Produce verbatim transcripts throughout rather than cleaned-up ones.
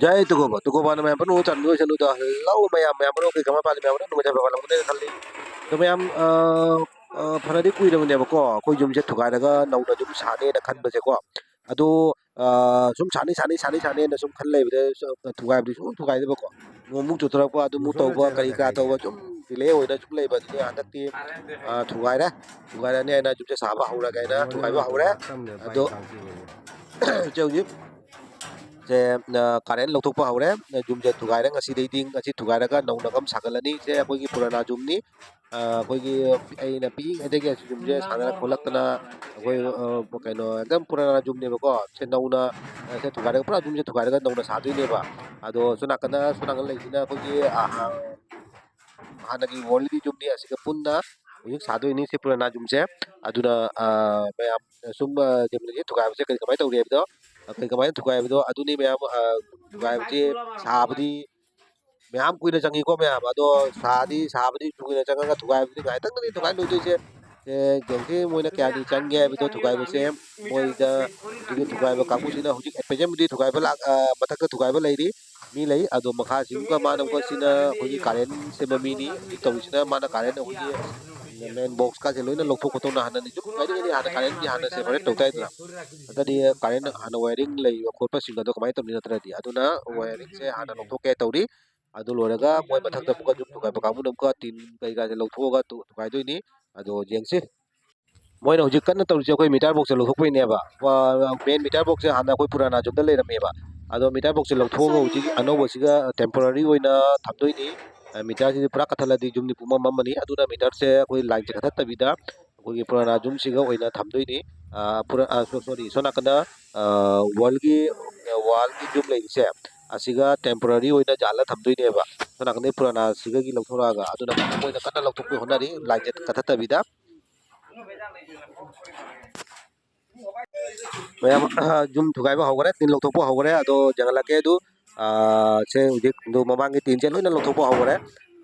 ꯖꯥꯏ ꯇꯨꯀꯣꯕ, ꯇꯨꯀꯣꯕꯅ ꯃꯌꯥꯝ ꯄꯨꯝꯅꯃꯛ ꯆꯥꯟꯕꯤꯕ ꯑꯣꯏꯁꯅꯨꯗ꯫ ꯍꯜꯂꯣ ꯃꯌꯥꯝ, ꯃꯌꯥꯝ ꯄꯨꯝꯅꯃꯛ ꯀꯩ ꯀꯃꯥꯏ ꯄꯥꯜꯂꯤ? ꯃꯌꯥꯝ ꯄꯨꯝꯅꯃꯛ ꯅꯨꯡꯉꯥꯏꯖꯕ ꯄꯥꯜꯂꯝꯒꯅꯤꯅ ꯈꯜꯂꯤ꯫ ꯑꯗꯣ ꯃꯌꯥꯝ, ꯑ, ꯑ, ꯐꯅꯗꯤ ꯀꯨꯏꯔꯕꯅꯦꯕꯀꯣ, ꯑꯩꯈꯣꯏ ꯌꯨꯝꯁꯦ ꯊꯨꯒꯥꯏꯔꯒ ꯅꯧꯅ ꯌꯨꯝ ꯁꯥꯅꯦꯅ ꯈꯟꯕꯁꯦꯀꯣ꯫ ꯑꯗꯣ, ꯑ, ꯁꯨꯝ ꯁꯥꯅꯤ, ꯁꯥꯅꯤ, ꯁꯥꯅꯤ, ꯁꯥꯅꯤꯅ ꯁꯨꯝ ꯈꯟ ꯂꯩꯕꯗ, ꯁꯨꯝ ꯊꯨꯒꯥꯏꯕꯗꯤ ꯁꯨꯝ ꯊꯨꯒꯥꯏꯗꯕꯀꯣ꯫ ꯅꯣꯡꯃꯨꯛ ꯆꯨꯊꯔꯛꯄ, ꯑꯗꯨꯃꯨꯛ ꯇꯧꯕ, ꯀꯔꯤ ꯀꯔꯥ ꯇꯧꯕ, ꯁꯨꯝ delay ꯑꯣꯏꯅ ꯁꯨꯝ ꯂꯩꯕ꯫ ꯑꯗꯨꯅ ꯍꯟꯗꯛꯇꯤ, ꯑ, ꯊꯨꯒꯥꯏꯔꯦ, ꯊꯨꯒꯥꯏꯔꯅꯤ ꯍꯥꯏꯅ ꯌꯨꯝꯁꯦ ꯁꯥꯕ ꯍꯧꯔꯒꯦ ꯍꯥꯏꯅ ꯊꯨꯒꯥꯏꯕ ꯍꯧꯔꯦ꯫ ꯑꯗꯣ ꯍꯧꯖꯤꯛ ꯍꯧꯖꯤꯛ ꯁꯦ, ꯑ, current ꯂꯧꯊꯣꯛꯄ ꯍꯧꯔꯦ꯫ ꯌꯨꯝꯁꯦ ꯊꯨꯒꯥꯏꯔꯦ꯫ ꯉꯁꯤꯗꯩꯗꯤ, ꯉꯁꯤ ꯊꯨꯒꯥꯏꯔꯒ ꯅꯧꯅ ꯑꯃ ꯁꯥꯒꯠꯂꯅꯤ꯫ ꯁꯦ ꯑꯩꯈꯣꯏꯒꯤ ꯄꯨꯔꯥꯅꯥ ꯌꯨꯝꯅꯤ꯫ ꯑ, ꯑꯩꯈꯣꯏꯒꯤ ꯑꯩꯅ ꯄꯤꯛꯏꯉꯩꯗꯒꯤ ꯑꯁꯤ ꯌꯨꯝꯁꯦ ꯁꯥꯟꯅꯔ ꯈꯣꯠꯂꯛꯇꯅ ꯑꯩꯈꯣꯏ, ꯑ, ꯀꯩꯅꯣ, ꯑꯦꯛꯗꯝ ꯄꯨꯔꯥꯅꯥ ꯌꯨꯝꯅꯦꯕꯀꯣ꯫ ꯁꯦ ꯅꯧꯅ, ꯑ, ꯁꯦ ꯊꯨꯒꯥꯏꯔꯒ, ꯄꯨꯔꯥ ꯌꯨꯝꯁꯦ ꯊꯨꯒꯥꯏꯔꯒ ꯅꯧꯅ ꯁꯥꯗꯣꯏꯅꯦꯕ꯫ ꯑꯗꯣ ꯁꯣꯝ ꯅꯥꯀꯟꯗ, ꯁꯣꯝ ꯅꯥꯀꯟ ꯂꯩꯁꯤꯅ ꯑꯩꯈꯣꯏꯒꯤ, ꯑ, ꯍꯥꯟꯅꯒꯤ worldꯒꯤ ꯌꯨꯝꯅꯤ꯫ ꯑꯁꯤꯒ ꯄꯨꯟꯅ ꯍꯧꯖꯤꯛ ꯁꯥꯗꯣꯏꯅꯤ ꯁꯤ ꯄꯨꯔꯥꯅꯥ ꯌꯨꯝꯁꯦ꯫ ꯑꯗꯨꯅ, ꯑ, ꯃꯌꯥꯝ ꯁꯨꯝ, ꯑ, ꯌꯨꯝꯁꯦ ꯊꯨꯒꯥꯏꯕꯁꯦ ꯀꯔꯤ ꯀꯃꯥꯏꯅ ꯇꯧꯔꯤ ꯍꯥꯏꯕꯗꯣ, ꯑ, ꯀꯔꯤ ꯀꯃꯥꯏꯅ ꯊꯨꯒꯥꯏꯕꯗꯣ ꯑꯗꯨꯅꯤ ꯃꯌꯥꯝ, ꯑ, ꯊꯨꯒꯥꯏꯕꯁꯦ ꯁꯥꯕꯗꯤ ꯃꯌꯥꯝ ꯀꯨꯏꯅ ꯆꯪꯉꯤꯀꯣ ꯃꯌꯥꯝ꯫ ꯑꯗꯣ ꯁꯥꯗꯤ, ꯁꯥꯕꯗꯤ ꯀꯨꯏꯅ ꯆꯪꯉꯒ ꯊꯨꯒꯥꯏꯕꯗꯤ ꯉꯥꯏꯇꯪꯗꯗꯤ ꯊꯨꯒꯥꯏ ꯂꯣꯏꯗꯣꯏꯁꯦ꯫ ꯑꯦ, ꯌꯦꯡꯁꯤ ꯃꯣꯏꯅ ꯀꯌꯥꯗꯤ ꯆꯪꯒꯦ ꯍꯥꯏꯕꯗꯣ ꯊꯨꯒꯥꯏꯕꯁꯦ꯫ ꯃꯣꯏꯗ ꯍꯧꯖꯤꯛꯀꯤ ꯊꯨꯒꯥꯏꯕ ꯀꯥꯡꯕꯨꯁꯤꯅ ꯍꯧꯖꯤꯛ at presentꯕꯨꯗꯤ ꯊꯨꯒꯥꯏꯕ ꯂꯥꯛ-, ꯑ, ꯃꯊꯛꯇ ꯊꯨꯒꯥꯏꯕ ꯂꯩꯔꯤ꯫ ꯃꯤ ꯂꯩ꯫ ꯑꯗꯣ ꯃꯈꯥꯁꯤꯒ ꯃꯥꯅ ꯑꯃꯨꯛꯀ ꯁꯤꯅ ꯑꯩꯈꯣꯏꯒꯤ current ꯁꯦꯝꯕ ꯃꯤꯅꯤ꯫ ꯍꯧꯖꯤꯛ ꯇꯧꯔꯤꯁꯤꯅ ꯃꯥꯅ current ꯑꯩꯈꯣꯏꯒꯤ main boxꯀꯥꯁꯦ ꯂꯣꯏꯅ ꯂꯧꯊꯣꯛ ꯈꯣꯠꯇꯣꯛꯅ ꯍꯥꯟꯅ ꯌꯨꯝ ꯀꯥꯏꯗꯒꯤꯗꯤ ꯍꯥꯟꯅ currentꯗꯤ ꯍꯥꯟꯅ separate ꯇꯧ ꯇꯥꯏꯗꯅ꯫ ꯅꯠꯇ꯭ꯔꯗꯤ current ꯍꯥꯟꯅ wiring ꯂꯩꯕ ꯈꯣꯠꯄꯁꯤꯡ ꯑꯗꯣ ꯀꯃꯥꯏꯅ ꯇꯧꯅꯤ? ꯅꯠꯇ꯭ꯔꯗꯤ ꯑꯗꯨꯅ wiringꯁꯦ ꯍꯥꯟꯅ ꯂꯧꯊꯣꯛꯀꯦ ꯇꯧꯔꯤ꯫ ꯑꯗꯨ ꯂꯣꯏꯔꯒ ꯃꯣꯏ ꯃꯊꯛꯇ ꯑꯃꯨꯛꯀ ꯌꯨꯝ ꯊꯨꯒꯥꯏꯕ ꯀꯥꯡꯕꯨꯅ ꯑꯃꯨꯛꯀ ꯇꯤꯟ ꯀꯩꯀꯥꯁꯦ ꯂꯧꯊꯣꯛꯑꯒ ꯊꯨ-, ꯊꯨꯒꯥꯏꯗꯣꯏꯅꯤ꯫ ꯑꯗꯣ ꯌꯦꯡꯁꯤ꯫ ꯃꯣꯏꯅ ꯍꯧꯖꯤꯛ ꯀꯟꯅ ꯇꯧꯔꯤꯁꯦ ꯑꯩꯈꯣꯏ meter boxꯁꯦ ꯂꯧꯊꯣꯛꯄꯩꯅꯦꯕ꯫ ꯋꯥ-, main meter boxꯁꯦ ꯍꯥꯟꯅ ꯑꯩꯈꯣꯏ ꯄꯨꯔꯥꯅꯥ ꯌꯨꯝꯗ ꯂꯩꯔꯝꯃꯦꯕ꯫ ꯑꯗꯣ meter boxꯁꯦ ꯂꯧꯊꯣꯛꯑꯒ ꯍꯧꯖꯤꯛ ꯑꯅꯧꯕꯁꯤꯒ temporary ꯑꯣꯏꯅ ꯊꯝꯗꯣꯏꯅꯤ꯫ ꯑ, meterꯁꯤꯗꯤ ꯄꯨꯔꯥ ꯀꯛꯊꯠꯂꯗꯤ ꯌꯨꯝꯗꯤ ꯄꯨꯝꯃꯝ ꯃꯝꯃꯅꯤ꯫ ꯑꯗꯨꯅ meterꯁꯦ ꯑꯩꯈꯣꯏ lineꯁꯦ ꯀꯛꯊꯠꯇꯕꯤꯗ ꯑꯩꯈꯣꯏꯒꯤ ꯄꯨꯔꯥꯅꯥ ꯌꯨꯝꯁꯤꯒ ꯑꯣꯏꯅ ꯊꯝꯗꯣꯏꯅꯤ꯫ ꯑ, ꯄꯨꯔꯥ-, ꯑ, so-, sorry, ꯁꯣꯝ ꯅꯥꯀꯟꯗ, ꯑ, worldꯒꯤ, ꯑ, worldꯒꯤ ꯌꯨꯝ ꯂꯩꯔꯤꯁꯦ ꯑꯁꯤꯒ temporary ꯑꯣꯏꯅ ꯌꯥꯜꯂ ꯊꯝꯗꯣꯏꯅꯦꯕ꯫ ꯁꯣꯝ ꯅꯥꯀꯟꯗꯩ ꯄꯨꯔꯥꯅꯥꯁꯤꯒꯒꯤ ꯂꯧꯊꯣꯔꯛꯑꯒ꯫ ꯑꯗꯨꯅ ꯃꯣꯏꯅ ꯀꯟꯅ ꯂꯧꯊꯣꯛꯄꯒꯤ ꯍꯣꯠꯅꯔꯤ, lineꯁꯦ ꯀꯛꯊꯠꯇꯕꯤꯗ꯫ ꯃꯌꯥꯝ, ꯌꯨꯝ ꯊꯨꯒꯥꯏꯕ ꯍꯧꯈꯔꯦ, ꯇꯤꯟ ꯂꯧꯊꯣꯛꯄ ꯍꯧꯈꯔꯦ꯫ ꯑꯗꯣ ꯌꯦꯡꯍꯜꯂꯛꯀꯦ꯫ ꯑꯗꯨ, ꯑ, ꯁꯦ ꯍꯧꯖꯤꯛ ꯑꯗꯨ ꯃꯃꯥꯡꯒꯤ ꯇꯤꯟꯁꯦ ꯂꯣꯏꯅ ꯂꯧꯊꯣꯛꯄ ꯍꯧꯈꯔꯦ꯫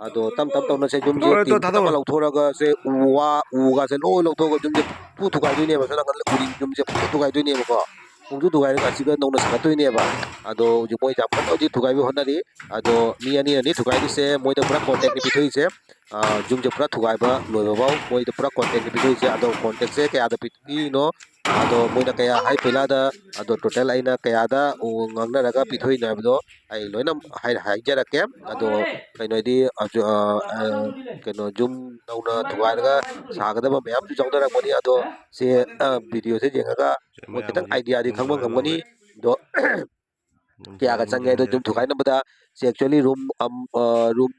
ꯑꯗꯣ ꯇꯞ ꯇꯞ ꯇꯧꯅ ꯁꯦ ꯌꯨꯝꯁꯦ ꯇꯣ, ꯇꯣ, ꯇꯤꯟ ꯊꯥꯗꯣꯛꯑꯣ꯫ ꯐꯖꯅ ꯂꯧꯊꯣꯔꯒ ꯁꯦ ꯎ ꯋꯥ, ꯎꯒꯁꯦ ꯂꯣꯏ ꯂꯧꯊꯣꯛꯑꯒ ꯌꯨꯝꯁꯦ ꯄꯨ ꯊꯨꯒꯥꯏꯗꯣꯏꯅꯦꯕ꯫ ꯁꯣꯝ ꯅꯥꯀꯟꯗ ꯎꯔꯤ ꯌꯨꯝꯁꯦ ꯄꯨ ꯊꯨꯒꯥꯏꯗꯣꯏꯅꯦꯕꯀꯣ꯫ ꯄꯨꯡꯁꯨ ꯊꯨꯒꯥꯏꯔꯒ ꯑꯁꯤꯒ ꯅꯧꯅ ꯁꯥꯒꯠꯇꯣꯏꯅꯦꯕ꯫ ꯑꯗꯣ ꯍꯧꯖꯤꯛ ꯃꯣꯏ ꯌꯥꯝ ꯀꯟꯅ ꯍꯧꯖꯤꯛ ꯊꯨꯒꯥꯏꯕ ꯍꯣꯠꯅꯔꯤ꯫ ꯑꯗꯣ ꯃꯤ ꯑꯅꯤ ꯑꯅꯤ ꯊꯨꯒꯥꯏꯔꯤꯁꯦ, ꯃꯣꯏꯗ ꯄꯨꯔꯥ ꯀꯣꯟꯇꯦꯛꯅꯤ ꯄꯤꯊꯣꯛꯏꯁꯦ꯫ ꯑ, ꯌꯨꯝꯁꯦ ꯄꯨꯔꯥ ꯊꯨꯒꯥꯏꯕ ꯂꯣꯏꯕꯐꯥꯎ ꯃꯣꯏꯗ ꯄꯨꯔꯥ ꯀꯣꯟꯇꯦꯛꯅꯤ ꯄꯤꯊꯣꯛꯏꯁꯦ꯫ ꯑꯗꯣ ꯀꯣꯟꯇꯦꯛꯁꯦ ꯀꯌꯥꯗ ꯄꯤꯊꯣꯛꯏꯅꯣ, ꯑꯗꯣ ꯃꯣꯏꯅ ꯀꯌꯥ ꯍꯥꯏ ꯄꯩꯂꯥꯗ, ꯑꯗꯣ ꯇꯣꯇꯦꯜ ꯑꯩꯅ ꯀꯌꯥꯗ ꯉꯥꯡꯅꯔꯒ ꯄꯤꯊꯣꯛꯏꯅꯣ ꯍꯥꯏꯕꯗꯣ ꯑꯩ ꯂꯣꯏꯅ ꯍꯥꯏ-, ꯍꯥꯏꯖꯔꯛꯀꯦ꯫ ꯑꯗꯣ ꯀꯩꯅꯣꯗꯤ, ꯑ, ꯀꯩꯅꯣ ꯌꯨꯝ ꯅꯧꯅ ꯊꯨꯒꯥꯏꯔꯒ ꯁꯥꯒꯗꯕ ꯃꯌꯥꯝꯁꯨ ꯌꯥꯎꯅꯔꯛꯄꯅꯤ꯫ ꯑꯗꯣ ꯁꯤ, ꯑ, ꯚꯤꯗꯤꯑꯣꯁꯦ ꯌꯦꯡꯉꯒ ꯃꯣꯏ ꯈꯤꯇꯪ ꯑꯥꯏꯗꯤꯌꯥꯗꯤ ꯈꯪꯕ ꯉꯝꯒꯅꯤ꯫ ꯑꯗꯣ ꯀꯌꯥꯒ ꯆꯪꯉꯦ ꯍꯥꯏꯗꯣ ꯌꯨꯝ ꯊꯨꯒꯥꯏꯅꯕꯗ ꯁꯤ actually ꯔꯨꯝ ꯑꯝ-, ꯑ, ꯔꯨꯝ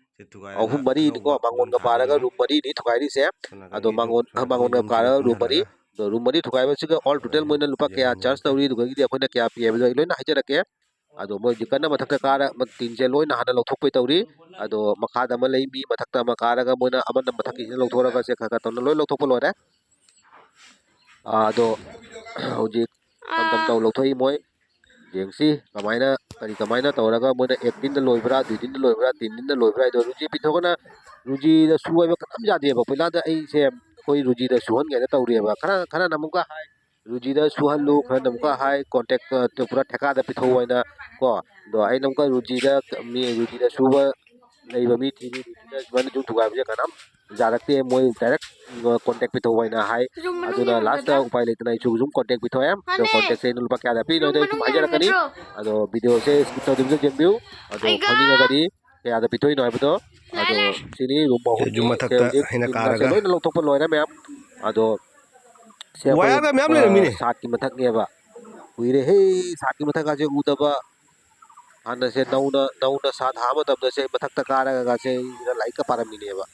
ꯑꯍꯨꯝ ꯃꯔꯤꯅꯤꯀꯣ, ꯃꯥꯡꯒꯣꯟꯒ ꯄꯥꯔꯒ ꯔꯨꯝ ꯃꯔꯤꯅꯤ ꯊꯨꯒꯥꯏꯔꯤꯁꯦ꯫ ꯑꯗꯣ ꯃꯥꯡꯒꯣꯟ, ꯃꯥꯡꯒꯣꯟꯒ ꯄꯥꯔꯒ ꯔꯨꯝ ꯃꯔꯤ, ꯑꯗꯣ ꯔꯨꯝ ꯃꯔꯤ ꯊꯨꯒꯥꯏꯕꯁꯤꯒ all total ꯃꯣꯏꯅ ꯂꯨꯄꯥ ꯀꯌꯥ ꯆꯥꯔꯖ ꯇꯧꯔꯤ, ꯑꯗꯨꯗꯒꯤꯗꯤ ꯑꯩꯈꯣꯏꯅ ꯀꯌꯥ ꯄꯤ ꯍꯥꯏꯕꯗꯣ ꯑꯩ ꯂꯣꯏꯅ ꯍꯥꯏꯖꯔꯛꯀꯦ꯫ ꯑꯗꯣ ꯃꯣꯏ ꯍꯧꯖꯤꯛ ꯀꯟꯅ ꯃꯊꯛꯇ ꯀꯥꯔ ꯃ-, ꯇꯤꯟꯁꯦ ꯂꯣꯏꯅ ꯍꯥꯟꯅ ꯂꯧꯊꯣꯛꯄꯩ ꯇꯧꯔꯤ꯫ ꯑꯗꯣ ꯃꯈꯥꯗ ꯑꯃ ꯂꯩ, ꯃꯤ ꯃꯊꯛꯇ ꯑꯃ ꯀꯥꯔꯒ ꯃꯣꯏꯅ ꯑꯃꯅ ꯃꯊꯛꯀꯤꯁꯤꯅ ꯂꯧꯊꯣꯔꯒ ꯁꯦ ꯈꯔ ꯈꯔ ꯇꯧꯅ ꯂꯣꯏ ꯂꯧꯊꯣꯛꯄ ꯂꯣꯏꯔꯦ꯫ ꯑꯥ, ꯑꯗꯣ ꯍꯧꯖꯤꯛ ꯇꯝ ꯇꯝ ꯇꯧ ꯂꯧꯊꯣꯛꯏ ꯃꯣꯏ꯫ ꯌꯦꯡꯁꯤ ꯀꯃꯥꯏꯅ, ꯀꯔꯤ ꯀꯃꯥꯏꯅ ꯇꯧꯔꯒ ꯃꯣꯏꯅ ꯑꯦꯠ ꯗꯤꯟꯗ ꯂꯣꯏꯕ꯭ꯔꯥ, ꯗꯨꯏ ꯗꯤꯟꯗ ꯂꯣꯏꯕ꯭ꯔꯥ, ꯇꯤꯟ ꯗꯤꯟꯗ ꯂꯣꯏꯕ꯭ꯔꯥ ꯍꯥꯏꯗꯣ꯫ ꯔꯨꯖꯤ ꯄꯤꯊꯣꯛꯑꯒꯅ ꯔꯨꯖꯤꯗ ꯁꯨ ꯍꯥꯏꯕ ꯀꯅꯥꯝ ꯌꯥꯗꯦꯕ꯫ ꯄꯩꯂꯥꯗ ꯑꯩꯁꯦ ꯑꯩꯈꯣꯏ ꯔꯨꯖꯤꯗ ꯁꯨꯍꯟꯒꯦꯅ ꯇꯧꯔꯤꯑꯕ꯫ ꯈꯔ, ꯈꯔꯅ ꯑꯃꯨꯛꯀ ꯍꯥꯏ, ꯔꯨꯖꯤꯗ ꯁꯨꯍꯜꯂꯨ, ꯈꯔꯅ ꯑꯃꯨꯛꯀ ꯍꯥꯏ, ꯀꯣꯟꯇ꯭ꯔꯦꯛ, ꯑ, ꯄꯨꯔꯥ ꯊꯦꯀꯥꯗ ꯄꯤꯊꯣꯛꯎ ꯍꯥꯏꯅ ꯀꯣ꯫ ꯑꯗꯣ ꯑꯩꯅ ꯑꯃꯨꯛꯀ ꯔꯨꯖꯤꯗ, ꯃꯤ ꯔꯨꯖꯤꯗ ꯁꯨꯕ ꯂꯩꯕ ꯃꯤ ꯊꯤꯔꯤ, ꯔꯨꯖꯤꯗ ꯁꯨꯃꯥꯏꯅ ꯌꯨꯝ ꯊꯨꯒꯥꯏꯕꯁꯦ ꯀꯅꯥꯝ ꯌꯥꯔꯛꯇꯦ, ꯃꯣꯏ ꯗꯥꯏꯔꯦꯛ ꯀꯣꯟꯇꯦꯛ ꯄꯤꯊꯣꯛꯎ ꯍꯥꯏꯅ ꯍꯥꯏ꯫ ꯑꯗꯨꯅ ꯂꯥꯁꯇ ꯎꯄꯥꯏ ꯂꯩꯇꯅ ꯑꯩꯁꯨ ꯁꯨꯝ ꯀꯣꯟꯇꯦꯛ ꯄꯤꯊꯣꯛꯑꯦ꯫ ꯑꯗꯣ ꯀꯣꯟꯇꯦꯛꯁꯦ ꯑꯩꯅ ꯂꯨꯄꯥ ꯀꯌꯥꯗ ꯄꯤꯔꯤꯅꯣ ꯍꯥꯏꯗꯣ ꯑꯩ ꯁꯨꯝ ꯍꯥꯏꯖꯔꯛꯀꯅꯤ꯫ ꯑꯗꯣ ꯚꯤꯗꯤꯑꯣꯁꯦ skip ꯇꯧꯗꯕꯤꯗ ꯌꯦꯡꯕꯤꯌꯨ꯫ ꯑꯗꯣ ꯈꯪꯅꯤꯡꯉꯒꯗꯤ ꯀꯌꯥꯗ ꯄꯤꯊꯣꯛꯏꯅꯣ ꯍꯥꯏꯕꯗꯣ꯫ ꯑꯗꯣ ꯁꯤꯅꯤ ꯔꯨꯝ ꯑꯍꯨꯝꯅꯤ꯫ ꯌꯨꯝ ꯃꯊꯛꯇ ꯁꯦ ꯍꯧꯖꯤꯛ ꯑꯩꯅ ꯇꯤꯟꯒꯥꯁꯦ ꯀꯥꯔꯒ ꯂꯣꯏꯅ ꯂꯧꯊꯣꯛꯄ ꯂꯣꯏꯔꯦ ꯃꯌꯥꯝ꯫ ꯑꯗꯣ ꯁꯦ ꯑꯩꯈꯣꯏ, ꯋꯥꯌꯔꯒ ꯃꯌꯥꯝ ꯑ, ꯂꯩꯔꯝꯃꯤꯅꯦ꯫ ꯁꯥꯠꯀꯤ ꯃꯊꯛꯅꯦꯕ꯫ ꯀꯨꯏꯔꯦꯍꯦ ꯁꯥꯠꯀꯤ ꯃꯊꯛꯀꯥꯁꯦ ꯎꯗꯕ꯫ ꯍꯥꯟꯅꯁꯦ ꯅꯧꯅ, ꯅꯧꯅ ꯁꯥꯠ ꯍꯥꯕ ꯃꯇꯝꯗ ꯁꯦ ꯃꯊꯛꯇ ꯀꯥꯔꯒ ꯁꯦ ꯂꯥꯏꯔꯤꯛꯀ ꯄꯥꯔꯝꯃꯤꯅꯦꯕ꯫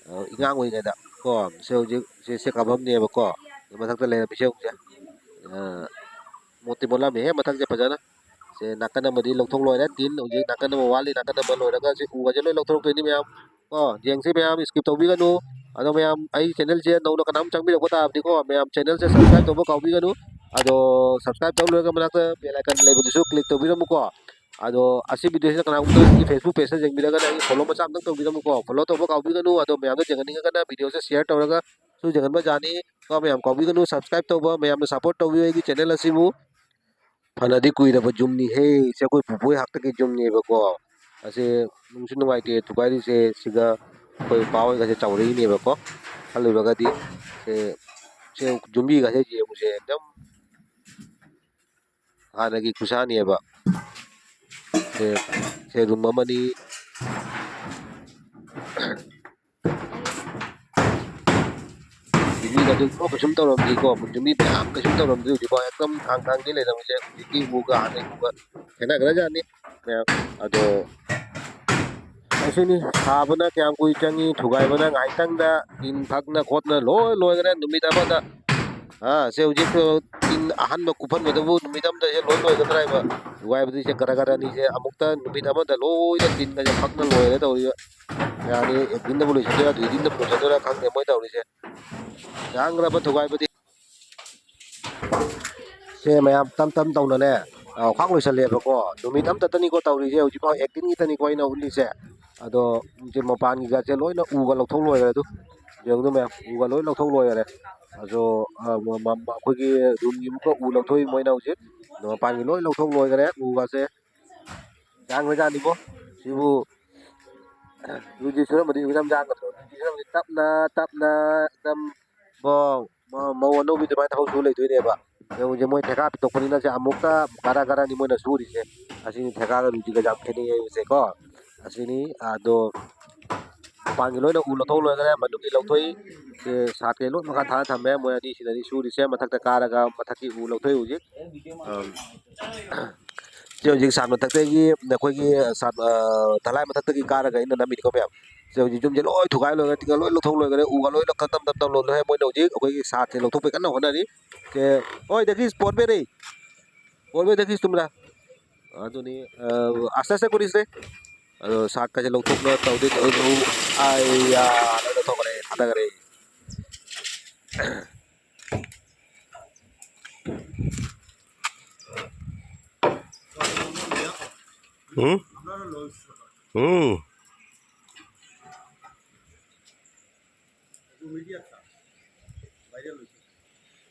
ꯑ, ꯏꯉꯥꯡ ꯑꯣꯏꯔꯤꯉꯩꯗ ꯀꯣ꯫ ꯁꯦ ꯍꯧꯖꯤꯛ ꯁꯦ, ꯁꯦ ꯀꯥꯐꯝꯅꯦꯕꯀꯣ꯫ ꯃꯊꯛꯇ ꯂꯩꯔꯝꯃꯤꯁꯦ ꯍꯧꯖꯤꯛꯁꯦ꯫ ꯑ, ꯃꯣꯠꯇꯤ ꯃꯣꯠꯂꯝꯃꯦꯍꯦ ꯃꯊꯛꯁꯦ ꯐꯖꯅ꯫ ꯁꯦ ꯅꯥꯀꯟ ꯑꯃꯗꯤ ꯂꯧꯊꯣꯛ ꯂꯣꯏꯔꯦ꯫ ꯇꯤꯟ ꯍꯧꯖꯤꯛ ꯅꯥꯀꯟ ꯑꯃ ꯋꯥꯠꯂꯤ꯫ ꯅꯥꯀꯟ ꯑꯃ ꯂꯣꯏꯔꯒ ꯁꯤ ꯎꯒꯁꯦ ꯂꯣꯏ ꯂꯧꯊꯣꯔꯛꯇꯣꯏꯅꯤ ꯃꯌꯥꯝ꯫ ꯀꯣ, ꯌꯦꯡꯁꯤ ꯃꯌꯥꯝ, skip ꯇꯧꯕꯤꯒꯅꯨ꯫ ꯑꯗꯣ ꯃꯌꯥꯝ ꯑꯩ channelꯁꯦ ꯅꯧꯅ ꯀꯅꯥꯝ ꯆꯪꯕꯤꯔꯛꯄ ꯇꯥꯔꯕꯗꯤꯀꯣ, ꯃꯌꯥꯝ channelꯁꯦ subscribe ꯇꯧꯕ ꯀꯥꯎꯕꯤꯒꯅꯨ꯫ ꯑꯗꯣ subscribe ꯇꯧ ꯂꯣꯏꯔꯒ ꯃꯅꯥꯛꯇ bell icon ꯂꯩꯕꯗꯨꯁꯨ click ꯇꯧꯕꯤꯔꯝꯃꯨꯀꯣ꯫ ꯑꯗꯣ ꯑꯁꯤ videoꯁꯤꯅ ꯀꯅꯥꯒꯨꯝꯕꯗ ꯑꯩꯒꯤ Facebook pageꯇ ꯌꯦꯡꯕꯤꯔꯒꯅ ꯑꯩꯒꯤ follow ꯃꯆꯥ ꯑꯝꯇꯪ ꯇꯧꯕꯤꯔꯝꯃꯨꯀꯣ꯫ Follow ꯇꯧꯕ ꯀꯥꯎꯕꯤꯒꯅꯨ꯫ ꯑꯗꯣ ꯃꯌꯥꯝꯅ ꯌꯦꯡꯍꯟꯅꯤꯡꯉꯒꯅ videoꯁꯦ share ꯇꯧꯔꯒꯁꯨ ꯌꯦꯡꯍꯟꯕ ꯌꯥꯅꯤ꯫ ꯀꯣ, ꯃꯌꯥꯝ ꯀꯥꯎꯕꯤꯒꯅꯨ, subscribe ꯇꯧꯕ, ꯃꯌꯥꯝꯅ support ꯇꯧꯕꯤꯌꯨ ꯑꯩꯒꯤ channel ꯑꯁꯤꯕꯨ꯫ ꯐꯅꯗꯤ ꯀꯨꯏꯔꯕ ꯌꯨꯝꯅꯤꯍꯦ꯫ ꯁꯦ ꯑꯩꯈꯣꯏ ꯄꯨꯄꯨ ꯍꯣꯏ ꯍꯥꯛꯇꯛꯀꯤ ꯌꯨꯝꯅꯦꯕꯀꯣ꯫ ꯑꯁꯦ ꯅꯨꯡꯁꯨ ꯅꯨꯡꯉꯥꯏꯇꯦ ꯊꯨꯒꯥꯏꯔꯤꯁꯦ꯫ ꯁꯤꯒ ꯑꯩꯈꯣꯏ ꯄꯥ ꯍꯣꯏꯒꯁꯦ ꯆꯥꯎꯔꯛꯏꯅꯦꯕꯀꯣ꯫ ꯈꯜꯂꯨꯔꯒꯗꯤ ꯁꯦ, ꯁꯦ ꯌꯨꯝꯕꯤꯒꯁꯦ ꯌꯦꯡꯉꯨꯁꯦ꯫ ꯑꯗꯨꯝ ꯍꯥꯟꯅꯒꯤ ꯈꯨꯁꯥꯅꯦꯕ꯫ ꯁꯦ, ꯁꯦ ꯔꯨꯝ ꯑꯃꯅꯤ꯫ ꯌꯨꯝꯕꯤꯒꯗꯨ ꯀꯩꯁꯨꯝ ꯇꯧꯔꯝꯗ꯭ꯔꯤꯀꯣ꯫ ꯌꯨꯝꯕꯤ ꯃꯌꯥꯝ ꯀꯩꯁꯨꯝ ꯇꯧꯔꯝꯗ꯭ꯔꯤ ꯍꯧꯖꯤꯛꯐꯥꯎ꯫ ꯑꯦꯛꯗꯝ ꯊꯥꯡ ꯊꯥꯡꯗꯤ ꯂꯩꯔꯝꯃꯤꯁꯦ꯫ ꯍꯧꯖꯤꯛꯀꯤ ꯎꯒ ꯍꯥꯟꯅꯒꯤ ꯎꯒ ꯈꯦꯠꯅꯈ꯭ꯔꯖꯥꯠꯅꯤ ꯃꯌꯥꯝ꯫ ꯑꯗꯣ ꯑꯁꯤꯅꯤ, ꯁꯥꯕꯅ ꯀꯌꯥꯝ ꯀꯨꯏ ꯆꯪꯉꯤ, ꯊꯨꯒꯥꯏꯕꯅ ꯉꯥꯏꯇꯪꯗ ꯇꯤꯟ ꯐꯛꯅ ꯈꯣꯠꯅ ꯂꯣꯏ ꯂꯣꯏꯈ꯭ꯔꯦ ꯅꯨꯃꯤꯠ ꯑꯃꯗ꯫ ꯑꯥ, ꯁꯦ ꯍꯧꯖꯤꯛ ꯇꯤꯟ ꯑꯍꯥꯟꯕ ꯀꯨꯞꯐꯟꯕꯗꯕꯨ ꯅꯨꯃꯤꯠ ꯑꯃꯗ ꯁꯦ ꯂꯣꯏ ꯂꯣꯏꯒꯗ꯭ꯔꯥ ꯍꯥꯏꯕ꯫ ꯊꯨꯒꯥꯏꯕꯗꯤ ꯁꯦ ꯒꯔ ꯒꯔꯅꯤ ꯁꯦ꯫ ꯑꯃꯨꯛꯇ ꯅꯨꯃꯤꯠ ꯑꯃꯗ ꯂꯣꯏꯅ ꯇꯤꯟꯒꯁꯦ ꯐꯛꯅ ꯂꯣꯏꯔꯦ ꯇꯧꯔꯤꯕ꯫ ꯌꯥꯅꯤ, ꯑꯦꯛꯗꯤꯟꯗꯕꯨ ꯂꯣꯏꯁꯤꯟꯗꯣꯏꯔꯥ, ꯗꯨꯏꯗꯤꯟꯗꯕꯨ ꯂꯣꯏꯁꯤꯟꯗꯣꯏꯔꯥ ꯈꯪꯗꯦ ꯃꯣꯏ ꯇꯧꯔꯤꯁꯦ꯫ ꯌꯥꯝꯈ꯭ꯔꯕ ꯊꯨꯒꯥꯏꯕꯗꯤ꯫ ꯁꯦ ꯃꯌꯥꯝ ꯇꯞ ꯇꯞ ꯇꯧꯅꯅꯦ, ꯑ, ꯈ꯭ꯋꯥꯡ ꯂꯣꯏꯁꯜꯂꯦꯕꯀꯣ꯫ ꯅꯨꯃꯤꯠ ꯑꯝꯇꯇꯅꯤꯀꯣ ꯇꯧꯔꯤꯁꯦ, ꯍꯧꯖꯤꯛꯐꯥꯎ ꯑꯦꯛꯗꯤꯟꯒꯤꯇꯅꯤꯀꯣ ꯑꯩꯅ ꯎꯠꯂꯤꯁꯦ꯫ ꯑꯗꯣ ꯁꯦ ꯃꯄꯥꯟꯒꯤꯒꯁꯦ ꯂꯣꯏꯅ ꯎꯒ ꯂꯧꯊꯣꯛ ꯂꯣꯏꯈ꯭ꯔꯦ꯫ ꯑꯗꯨ ꯌꯦꯡꯉꯨꯗ ꯃꯌꯥꯝ, ꯎꯒ ꯂꯣꯏ ꯂꯧꯊꯣꯛ ꯂꯣꯏꯈ꯭ꯔꯦ꯫ ꯑꯗꯣ, ꯑ, ꯃ-, ꯃ-, ꯑꯩꯈꯣꯏꯒꯤ ꯔꯨꯝꯒꯤ ꯑꯃꯨꯛꯀ ꯎ ꯂꯧꯊꯣꯛꯏ ꯃꯣꯏꯅ ꯍꯧꯖꯤꯛ꯫ ꯑꯗꯣ ꯃꯄꯥꯟꯒꯤ ꯂꯣꯏ ꯂꯧꯊꯣꯛ ꯂꯣꯏꯈ꯭ꯔꯦ ꯎꯒꯁꯦ꯫ ꯌꯥꯡꯕꯖꯥꯠꯅꯤꯕꯣ꯫ ꯁꯤꯕꯨ ꯔꯨꯗꯤ ꯁꯨꯔꯝꯃꯗꯤ ꯌꯥꯝ ꯌꯥꯡꯒꯗ꯭ꯔꯣ? ꯔꯨꯗꯤ ꯁꯨꯔꯝꯃꯗꯤ ꯇꯞꯅ ꯇꯞꯅ ꯑꯗꯨꯝ ꯃꯧ, ꯃꯧ, ꯃꯧ ꯑꯅꯧꯕꯤ ꯑꯗꯨꯃꯥꯏꯅ ꯊꯕꯛ ꯁꯨ ꯂꯩꯗꯣꯏꯅꯦꯕ꯫ ꯌꯦꯡꯉꯨꯁꯦ, ꯃꯣꯏ ꯊꯦꯀꯥ ꯄꯤꯊꯣꯛꯄꯅꯤꯅ ꯁꯦ ꯑꯃꯨꯛꯇ ꯒꯔꯥ ꯒꯔꯥꯅꯤ ꯃꯣꯏꯅ ꯁꯨꯔꯤꯁꯦ꯫ ꯑꯁꯤꯅꯤ ꯊꯦꯀꯥꯒ ꯔꯨꯗꯤꯒ ꯌꯥꯝ ꯈꯦꯠꯅꯩ ꯍꯥꯏꯕꯁꯦꯀꯣ꯫ ꯑꯁꯤꯅꯤ, ꯑꯗꯣ ꯃꯄꯥꯟꯒꯤ ꯂꯣꯏꯅ ꯎ ꯂꯧꯊꯣꯛ ꯂꯣꯏꯈ꯭ꯔꯦ, ꯃꯅꯨꯡꯒꯤ ꯂꯧꯊꯣꯛꯏ꯫ ꯁꯦ ꯁꯥꯠꯀꯦ ꯂꯣꯏ ꯃꯈꯥ ꯊꯥꯔ ꯊꯝꯃꯦ꯫ ꯃꯣꯏ ꯑꯅꯤꯁꯤꯅꯗꯤ ꯁꯨꯔꯤꯁꯦ ꯃꯊꯛꯇ ꯀꯥꯔꯒ ꯃꯊꯛꯀꯤ ꯎ ꯂꯧꯊꯣꯛꯏ ꯍꯧꯖꯤꯛ꯫ ꯑꯝ, ꯁꯤ ꯍꯧꯖꯤꯛ ꯁꯥꯠ ꯃꯊꯛꯇꯒꯤ ꯑꯩꯈꯣꯏꯒꯤ ꯁꯥꯠ, ꯑ, ꯙꯂꯥꯏ ꯃꯊꯛꯇꯒꯤ ꯀꯥꯔꯒ ꯑꯩꯅ ꯅꯝꯃꯤꯅꯤꯀꯣ ꯃꯌꯥꯝ꯫ ꯁꯤ ꯍꯧꯖꯤꯛ ꯌꯨꯝꯁꯦ ꯂꯣꯏ ꯊꯨꯒꯥꯏ ꯂꯣꯏꯈ꯭ꯔꯦ, ꯇꯤꯡꯒ ꯂꯣꯏ ꯂꯧꯊꯣꯛ ꯂꯣꯏꯈ꯭ꯔꯦ, ꯎꯒ ꯂꯣꯏ ꯂꯧ-, ꯇꯞ ꯇꯞ ꯇꯞ ꯂꯧꯊꯣꯛꯑꯦ꯫ ꯃꯣꯏꯅ ꯍꯧꯖꯤꯛ ꯑꯩꯈꯣꯏꯒꯤ ꯁꯥꯠꯁꯦ ꯂꯧꯊꯣꯛꯄꯩ ꯀꯟꯅ ꯍꯣꯠꯅꯔꯤ꯫ ꯁꯦ, ꯑꯣꯏ, ꯗꯒꯤ ꯁ꯭ꯄꯣꯔꯠ ꯃꯦꯟ ꯂꯩ꯫ ꯁ꯭ꯄꯣꯔꯠ ꯃꯦꯟ ꯗꯒꯤ ꯁ꯭ꯇꯨꯝꯔꯥ? ꯑꯗꯨꯅꯤ, ꯑ, ꯑꯁꯇꯦ ꯑꯁꯇꯦ ꯀꯨꯔꯤꯁꯦ꯫ ꯑꯗꯣ ꯁꯥꯠꯀꯁꯦ ꯂꯧꯊꯣꯛꯅ ꯇꯧꯗꯦ, ꯇꯧꯗꯦ꯫ ꯑꯥꯏ ꯌꯥ, ꯂꯣꯏ ꯂꯧꯊꯣꯛꯈ꯭ꯔꯦ, ꯊꯥꯗꯈ꯭ꯔꯦ꯫ হুম? হুম।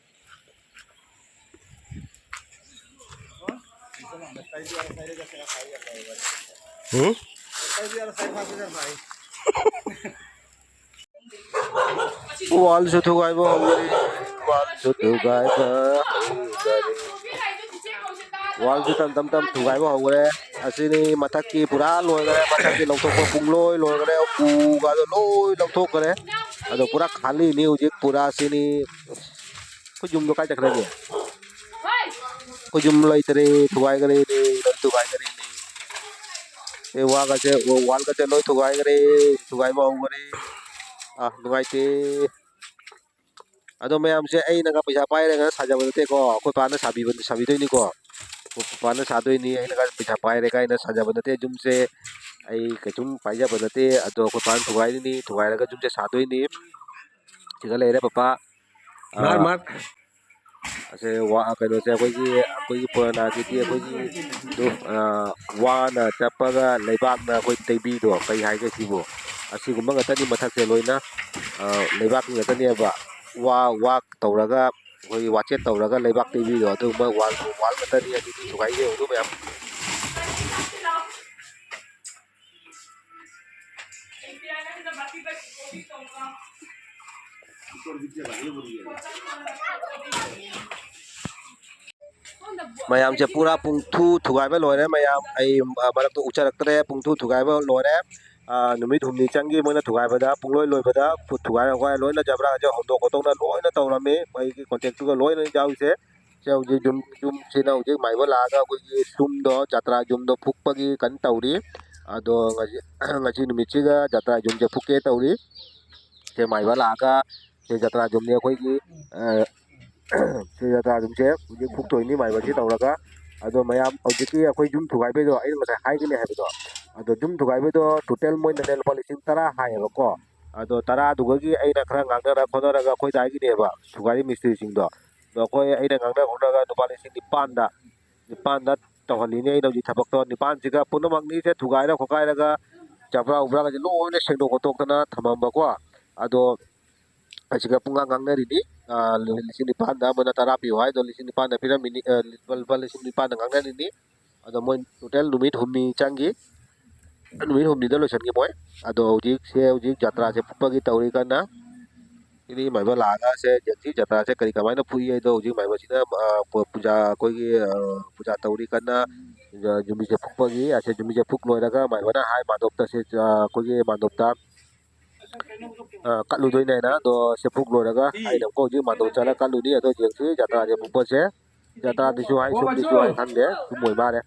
ꯎꯝ? ꯋꯥꯜꯁꯨ ꯊꯨꯒꯥꯏꯕ ꯍꯧꯔꯦ꯫ ꯋꯥꯜꯁꯨ ꯊꯨꯒꯥꯏꯕ ꯍꯧꯔꯦ꯫ ꯋꯥꯜꯁꯨ ꯇꯝ ꯇꯝ ꯇꯝ ꯊꯨꯒꯥꯏꯕ ꯍꯧꯔꯦ꯫ ꯑꯁꯤꯅꯤ ꯃꯊꯛꯀꯤ ꯄꯨꯔꯥ ꯂꯣꯏꯈꯔꯦ꯫ ꯃꯊꯛꯀꯤ ꯂꯧꯊꯣꯛꯄ ꯄꯨꯡꯂꯣꯏ ꯂꯣꯏꯈꯔꯦ꯫ ꯎꯒꯗꯣ ꯂꯣꯏ ꯂꯧꯊꯣꯛꯈꯔꯦ꯫ ꯑꯗꯣ ꯄꯨꯔꯥ ꯈꯥꯂꯤꯅꯤ ꯍꯧꯖꯤꯛ ꯄꯨꯔꯥ꯫ ꯁꯤꯅꯤ ꯑꯩꯈꯣꯏ ꯌꯨꯝꯗꯣ ꯀꯥꯏ ꯆꯠꯈ꯭ꯔꯒꯦ? ꯑꯩꯈꯣꯏ ꯌꯨꯝ ꯂꯩꯇ꯭ꯔꯦ, ꯊꯨꯒꯥꯏꯈ꯭ꯔꯦꯅꯦ, ꯂꯣꯏ ꯊꯨꯒꯥꯏꯈ꯭ꯔꯦꯅꯦ꯫ ꯑꯦ, ꯋꯥꯒꯁꯦ, ꯋꯥꯜꯒꯁꯦ ꯂꯣꯏ ꯊꯨꯒꯥꯏꯈ꯭ꯔꯦ, ꯊꯨꯒꯥꯏꯕ ꯍꯧꯈ꯭ꯔꯦ꯫ ꯑꯥ, ꯅꯨꯡꯉꯥꯏꯇꯦ꯫ ꯑꯗꯣ ꯃꯌꯥꯝꯁꯦ ꯑꯩꯅꯒ ꯄꯩꯁꯥ ꯄꯥꯏꯔꯒ ꯁꯥꯖꯕ ꯅꯠꯇꯦꯀꯣ, ꯑꯩꯈꯣꯏ ꯄꯥꯅ ꯁꯥꯕꯤꯕ, ꯁꯥꯕꯤꯗꯣꯏꯅꯤꯀꯣ꯫ ꯑꯩꯈꯣꯏ ꯄꯥꯅ ꯁꯥꯗꯣꯏꯅꯤ, ꯑꯩꯅꯒ ꯄꯩꯁꯥ ꯄꯥꯏꯔꯦ ꯀꯥꯏꯅ ꯁꯥꯖꯕ ꯅꯠꯇꯦ꯫ ꯌꯨꯝꯁꯦ ꯑꯩ ꯀꯩꯁꯨꯝ ꯄꯥꯏꯖꯕ ꯅꯠꯇꯦ, ꯑꯗꯣ ꯑꯩꯈꯣꯏ ꯄꯥꯅ ꯊꯨꯒꯥꯏꯔꯤꯅꯤ, ꯊꯨꯒꯥꯏꯔꯒ ꯌꯨꯝꯁꯦ ꯁꯥꯗꯣꯏꯅꯤ꯫ ꯁꯤꯗ ꯂꯩꯔꯦ ꯄꯄꯥ꯫ ꯃꯥꯔ, ꯑꯥ, ꯃꯥꯔ꯫ ꯑꯁꯦ ꯋꯥ-, ꯀꯩꯅꯣꯁꯦ ꯑꯩꯈꯣꯏꯒꯤ, ꯑꯩꯈꯣꯏꯒꯤ ꯄꯨꯔꯥꯅꯥꯒꯤꯗꯤ ꯑꯩꯈꯣꯏꯒꯤ ꯑꯗꯨ, ꯑꯥ, ꯋꯥꯅ ꯆꯞꯄꯒ ꯂꯩꯕꯥꯛꯅ ꯑꯩꯈꯣꯏ ꯇꯩꯕꯤꯗꯣ, ꯀꯩ ꯍꯥꯏꯒꯦ ꯁꯤꯕꯨ? ꯑꯁꯤꯒꯨꯝꯕ ꯉꯥꯛꯇꯅꯤ ꯃꯊꯛꯁꯦ ꯂꯣꯏꯅ, ꯑꯥ, ꯂꯩꯕꯥꯛꯀꯤ ꯉꯥꯛꯇꯅꯦꯕ꯫ ꯋꯥ, ꯋꯥ ꯇꯧꯔꯒ, ꯑꯩꯈꯣꯏꯒꯤ ꯋꯥꯆꯦꯠ ꯇꯧꯔꯒ ꯂꯩꯕꯥꯛ ꯇꯩꯕꯤꯗꯣ, ꯑꯗꯨꯒꯨꯝꯕ ꯋꯥꯜ, ꯋꯥꯜ ꯉꯥꯛꯇꯅꯤ꯫ ꯑꯗꯨꯗꯤ ꯊꯨꯒꯥꯏꯒꯦ ꯌꯦꯡꯉꯨ ꯃꯌꯥꯝ꯫ ꯃꯌꯥꯝꯁꯦ ꯄꯨꯔꯥ ꯄꯨꯡꯊꯨ ꯊꯨꯒꯥꯏꯕ ꯂꯣꯏꯔꯦ ꯃꯌꯥꯝ꯫ ꯑꯩ, ꯑ, ꯃꯔꯛꯇ ꯎꯠꯆꯔꯛꯇ꯭ꯔꯦ, ꯄꯨꯡꯊꯨ ꯊꯨꯒꯥꯏꯕ ꯂꯣꯏꯔꯦ꯫ ꯑ, ꯅꯨꯃꯤꯠ ꯍꯨꯝꯅꯤ ꯆꯪꯈꯤ ꯃꯣꯏꯅ ꯊꯨꯒꯥꯏꯕꯗ, ꯄꯨꯡꯂꯣꯏ ꯂꯣꯏꯕꯗ ꯄꯨ-, ꯊꯨꯒꯥꯏ ꯈꯣꯠꯀꯥꯏ ꯂꯣꯏꯅ ꯖꯕ꯭ꯔꯥꯁꯦ ꯍꯣꯟꯗꯣꯛ ꯈꯣꯠꯇꯣꯛꯅ ꯂꯣꯏꯅ ꯇꯧꯔꯝꯃꯤ꯫ ꯑꯩꯒꯤ ꯀꯣꯟꯇꯦꯛꯇꯨꯒ ꯂꯣꯏꯅ ꯌꯥꯎꯔꯤꯁꯦ꯫ ꯁꯦ ꯍꯧꯖꯤꯛ ꯌꯨꯝ, ꯌꯨꯝꯁꯤꯅ ꯍꯧꯖꯤꯛ ꯃꯥꯏꯕ ꯂꯥꯛꯑꯒ ꯑꯩꯈꯣꯏꯒꯤ ꯌꯨꯝꯗꯣ, ꯖꯇ꯭ꯔꯥ ꯌꯨꯝꯗꯣ ꯐꯨꯛꯄꯒꯤ ꯀꯟꯅ ꯇꯧꯔꯤ꯫ ꯑꯗꯣ ꯉꯁꯤ, ꯉꯁꯤ ꯅꯨꯃꯤꯠꯁꯤꯒ ꯖꯇ꯭ꯔꯥ ꯌꯨꯝꯁꯦ ꯐꯨꯛꯀꯦ ꯇꯧꯔꯤ꯫ ꯁꯦ ꯃꯥꯏꯕ ꯂꯥꯛꯑꯒ ꯁꯦ ꯖꯇ꯭ꯔꯥ ꯌꯨꯝꯅꯤ ꯑꯩꯈꯣꯏꯒꯤ, ꯑ, ꯁꯦ ꯖꯇ꯭ꯔꯥ ꯌꯨꯝꯁꯦ ꯍꯧꯖꯤꯛ ꯐꯨꯛꯇꯣꯏꯅꯤ ꯃꯥꯏꯕꯁꯤ ꯇꯧꯔꯒ꯫ ꯑꯗꯣ ꯃꯌꯥꯝ ꯍꯧꯖꯤꯛꯀꯤ ꯑꯩꯈꯣꯏ ꯌꯨꯝ ꯊꯨꯒꯥꯏꯕꯩꯗꯣ ꯑꯩꯅ ꯉꯁꯥꯏ ꯍꯥꯏꯒꯅꯤ ꯍꯥꯏꯕꯗꯣ, ꯑꯗꯣ ꯌꯨꯝ ꯊꯨꯒꯥꯏꯕꯩꯗꯣ total ꯃꯣꯏꯅꯅꯦ ꯂꯨꯄꯥ ꯂꯤꯁꯤꯡ ꯇꯔꯥ ꯍꯥꯏꯌꯦꯕꯀꯣ꯫ ꯑꯗꯣ ꯇꯔꯥꯗꯨꯒꯤ ꯑꯩꯅ ꯈꯔ ꯉꯥꯡꯅꯔ ꯈꯣꯠꯅꯔꯒ ꯑꯩꯈꯣꯏ ꯗꯥꯏꯒꯤꯅꯦꯕ ꯊꯨꯒꯥꯏꯔꯤ ꯃꯤꯁꯇ꯭ꯔꯤꯁꯤꯡꯗꯣ꯫ ꯑꯗꯣ ꯑꯩꯈꯣꯏ, ꯑꯩꯅ ꯉꯥꯡꯅ ꯈꯣꯠꯅꯔꯒ ꯂꯨꯄꯥ ꯂꯤꯁꯤꯡ ꯅꯤꯄꯥꯟꯗ, ꯅꯤꯄꯥꯟꯗ ꯇꯧꯍꯜꯂꯤꯅꯦ ꯑꯩꯅ ꯍꯧꯖꯤꯛ ꯊꯕꯛꯇꯣ꯫ ꯅꯤꯄꯥꯟꯁꯤꯒ ꯄꯨꯝꯅꯃꯛꯅꯤꯁꯦ ꯊꯨꯒꯥꯏꯔ ꯈꯣꯠꯀꯥꯏꯔꯒ ꯆꯕ꯭ꯔꯥ ꯎꯕ꯭ꯔꯥꯒꯁꯦ ꯂꯣꯏꯅ ꯁꯦꯡꯗꯣꯛ ꯈꯣꯠꯇꯣꯛꯇꯅ ꯊꯝꯃꯝꯕꯀꯣ꯫ ꯑꯗꯣ ꯑꯁꯤꯒ ꯄꯨꯡꯉꯥꯡ ꯉꯥꯡꯅꯔꯤꯅꯤ꯫ ꯑ, ꯂꯤꯁꯤꯡ ꯅꯤꯄꯥꯟꯗ, ꯃꯣꯏꯅ ꯇꯔꯥ ꯄꯤꯌꯨ ꯍꯥꯏꯗꯣ ꯂꯤꯁꯤꯡ ꯅꯤꯄꯥꯟꯗ ꯄꯤꯔꯝꯃꯤꯅꯤ, ꯑ, ꯂꯨꯄꯥ, ꯂꯨꯄꯥ ꯂꯤꯁꯤꯡ ꯅꯤꯄꯥꯟꯗ ꯉꯥꯡꯅꯔꯤꯅꯤ꯫ ꯑꯗꯣ ꯃꯣꯏ total ꯅꯨꯃꯤꯠ ꯍꯨꯝꯅꯤ ꯆꯪꯈꯤ, ꯅꯨꯃꯤꯠ ꯍꯨꯝꯅꯤꯗ ꯂꯣꯏꯁꯤꯟꯈꯤ ꯃꯣꯏ꯫ ꯑꯗꯣ ꯍꯧꯖꯤꯛꯁꯦ, ꯍꯧꯖꯤꯛ ꯖꯇ꯭ꯔꯥꯁꯦ ꯐꯨꯛꯄꯒꯤ ꯇꯧꯔꯤ ꯀꯟꯅ꯫ ꯁꯤꯗꯤ ꯃꯥꯏꯕ ꯂꯥꯛꯑꯒ ꯁꯦ ꯌꯦꯡꯁꯤ, ꯖꯇ꯭ꯔꯥꯁꯦ ꯀꯔꯤ ꯀꯃꯥꯏꯅ ꯐꯨꯏ ꯍꯥꯏꯗꯣ ꯍꯧꯖꯤꯛ ꯃꯥꯏꯕꯁꯤꯅ, ꯑ, ꯄꯨ-, ꯄꯨꯖꯥ, ꯑꯩꯈꯣꯏꯒꯤ, ꯑ, ꯄꯨꯖꯥ ꯇꯧꯔꯤ ꯀꯟꯅ, ꯑ, ꯌꯨꯝꯕꯤꯁꯦ ꯐꯨꯛꯄꯒꯤ꯫ ꯑꯁꯦ ꯌꯨꯝꯕꯤꯁꯦ ꯐꯨꯛ ꯂꯣꯏꯔꯒ ꯃꯥꯏꯕꯅ ꯍꯥꯏ ꯃꯥꯟꯗꯣꯞꯇ ꯁꯦ, ꯑ, ꯑꯩꯈꯣꯏꯒꯤ ꯃꯥꯟꯗꯣꯞꯇ, ꯑ, ꯀꯠꯂꯨꯗꯣꯏꯅꯦ ꯍꯥꯏꯅ꯫ ꯑꯗꯣ ꯁꯦ ꯐꯨꯛ ꯂꯣꯏꯔꯒ ꯑꯩꯅ ꯑꯃꯨꯛꯀ ꯍꯧꯖꯤꯛ ꯃꯥꯟꯗꯣꯞ ꯆꯠꯂ ꯀꯠꯂꯨꯅꯤ꯫ ꯑꯗꯣ ꯌꯦꯡꯁꯤ ꯖꯇ꯭ꯔꯥꯁꯦ ꯐꯨꯛꯄꯁꯦ꯫ ꯖꯇ꯭ꯔꯥꯗꯁꯨ ꯍꯥꯏ, ꯁꯣꯝꯗꯁꯨ ꯍꯥꯏ, ꯈꯪꯗꯦ, ꯁꯨꯝ ꯑꯣꯏ ꯃꯥꯜꯂꯦ꯫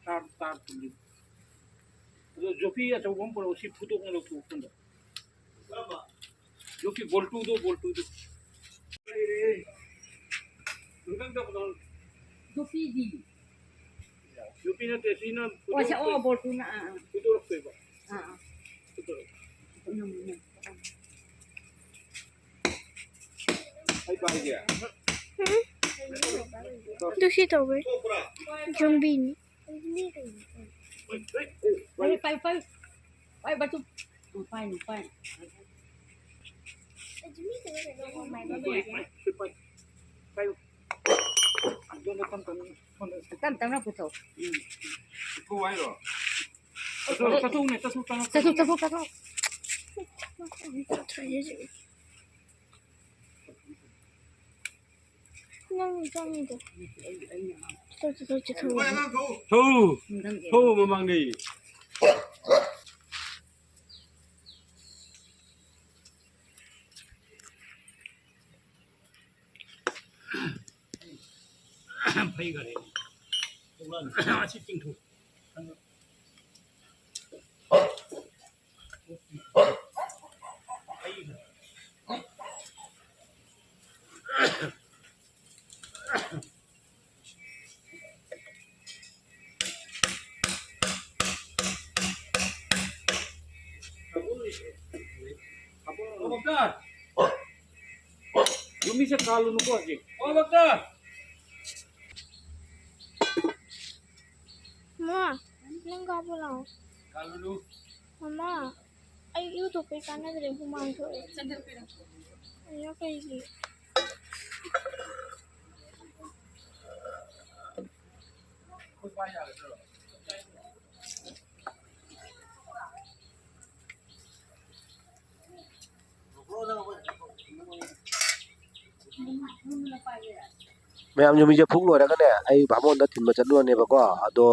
ꯇꯥꯔ, ꯇꯥꯔ ꯇꯨꯝꯕꯤ꯫ ꯑꯗꯣ ꯌꯣꯄꯤ ꯑꯆꯧꯕ ꯑꯃ ꯄꯨꯔꯛꯎ, ꯁꯤ ꯐꯨꯗꯣꯛꯅ ꯂꯧꯊꯣꯛꯎ ꯁꯣꯝꯗ꯫ ꯌꯣꯄꯤ ꯕꯣꯜꯇꯨꯗꯣ, ꯕꯣꯜꯇꯨꯗꯣ꯫ ꯂꯩꯔꯦ꯫ ꯅꯨꯡꯗꯪ ꯇꯧꯕꯗꯣ꯫ ꯌꯣꯄꯤꯗꯤ? ꯌꯣꯄꯤ ꯅꯠꯇꯦ, ꯁꯤꯅ ꯑꯣ, ꯁꯤ, ꯑꯣ, ꯐꯨꯗꯣꯛ-, ꯕꯣꯜꯇꯨꯅ, ꯑꯥ, ꯑꯥ꯫ ꯐꯨꯗꯣꯔꯛꯇꯣꯏꯕ꯫ ꯑꯥ, ꯑꯥ꯫ ꯐꯨꯗꯣꯔꯛꯑꯣ꯫ ꯎꯝ꯫ ꯑꯩ ꯄꯥꯏꯒꯦ꯫ ꯎꯝ꯫ ꯑꯗꯨ ꯁꯤ ꯇꯧꯕ꯭ꯔꯥ? ꯌꯨꯝꯕꯤꯅꯤ꯫ ꯄꯥꯏ, ꯄꯥꯏ, ꯄꯥꯏ꯫ ꯄꯥꯏ, ꯕꯥꯆꯧ꯫ ꯎꯝ, ꯄꯥꯏ, ꯄꯥꯏ꯫ ꯄꯥꯏ, ꯄꯥꯏ, ꯄꯥꯏ꯫ ꯇꯞ ꯇꯞꯅ ꯄꯨꯊꯣꯛ꯫ ꯎꯝ꯫ ꯄꯨꯊꯣꯛꯑꯣ ꯍꯥꯏꯔꯣ? ꯆꯠꯊꯣꯛ, ꯆꯠꯊꯣꯛꯅꯦ, ꯆꯠꯊꯣꯛ, ꯆꯠꯊꯣꯛ꯫ ꯆꯠꯊꯣꯛ, ꯆꯠꯊꯣꯛ, ꯆꯠꯊꯣꯛ꯫ ꯅꯪ ꯆꯪꯉꯤꯗꯣ꯫ ꯆꯠꯁꯤ, ꯆꯠꯁꯤ, ꯊꯧ꯫ ꯊꯧ! ꯊꯧ ꯃꯃꯥꯡꯗꯩ꯫ ꯐꯩꯈꯔꯦ꯫ ꯑꯁꯤ ꯆꯤꯡꯊꯣꯛ꯫ ꯌꯨꯝꯃꯤꯁꯦ ꯀꯥꯜꯂꯨꯅꯨꯀꯣ ꯍꯧꯖꯤꯛ꯫ ꯃꯥ, ꯅꯪ ꯀꯥꯞꯄ ꯂꯥꯛꯑꯣ꯫ ꯃꯃꯥ, ꯑꯩ ꯏꯔꯨꯊꯣꯛꯄꯩ ꯀꯥꯟꯅꯗ꯭ꯔꯦ, ꯍꯨꯃꯥꯡ ꯊꯣꯛꯑꯦ꯫ ꯑꯩꯌꯥ, ꯀꯩꯒꯤ? ꯃꯌꯥꯝ ꯌꯨꯝꯕꯤꯁꯦ ꯐꯨꯛ ꯂꯣꯏꯔꯒꯅꯦ, ꯑꯩ ꯚꯥꯃꯣꯟꯗ ꯊꯤꯟꯕ ꯆꯠꯂꯨꯔꯅꯦꯕꯀꯣ꯫ ꯑꯗꯣ,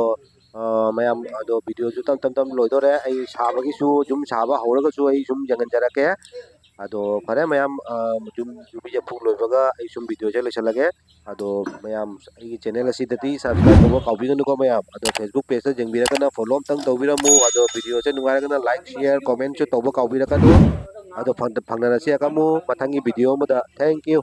ꯑ, ꯃꯌꯥꯝ, ꯑꯗꯣ ꯚꯤꯗꯤꯑꯣꯁꯨ ꯇꯞ ꯇꯞ ꯇꯞ ꯂꯣꯏꯗꯣꯔꯦ꯫ ꯑꯩ ꯁꯥꯕꯒꯤꯁꯨ, ꯌꯨꯝ ꯁꯥꯕ ꯍꯧꯔꯒꯁꯨ ꯑꯩ ꯁꯨꯝ ꯌꯦꯡꯍꯟꯖꯔꯛꯀꯦ꯫ ꯑꯗꯣ ꯐꯔꯦ ꯃꯌꯥꯝ, ꯑ, ꯌꯨꯝ ꯌꯨꯝꯕꯤꯁꯦ ꯐꯨꯛ ꯂꯣꯏꯕꯒ ꯑꯩ ꯁꯨꯝ ꯚꯤꯗꯤꯑꯣꯁꯦ ꯂꯣꯏꯁꯤꯜꯂꯒꯦ꯫ ꯑꯗꯣ ꯃꯌꯥꯝ ꯑꯩꯒꯤ ꯆꯦꯅꯦꯜ ꯑꯁꯤꯗꯗꯤ subscribe ꯇꯧꯕ ꯀꯥꯎꯕꯤꯒꯅꯨꯀꯣ ꯃꯌꯥꯝ꯫ ꯑꯗꯣ Facebook pageꯇ ꯌꯦꯡꯕꯤꯔꯒꯅ follow ꯑꯝꯇꯪ ꯇꯧꯕꯤꯔꯝꯃꯨ꯫ ꯑꯗꯣ ꯚꯤꯗꯤꯑꯣꯁꯦ ꯅꯨꯡꯉꯥꯏꯔꯒꯅ like, share, commentꯁꯨ ꯇꯧꯕ ꯀꯥꯎꯕꯤꯔꯛꯀꯅꯨ꯫ ꯑꯗꯣ ꯐꯪ-, ꯐꯪꯅꯔꯁꯤ ꯑꯃꯨꯛ ꯃꯊꯪꯒꯤ ꯚꯤꯗꯤꯑꯣ ꯑꯃꯗ꯫ Thank you꯫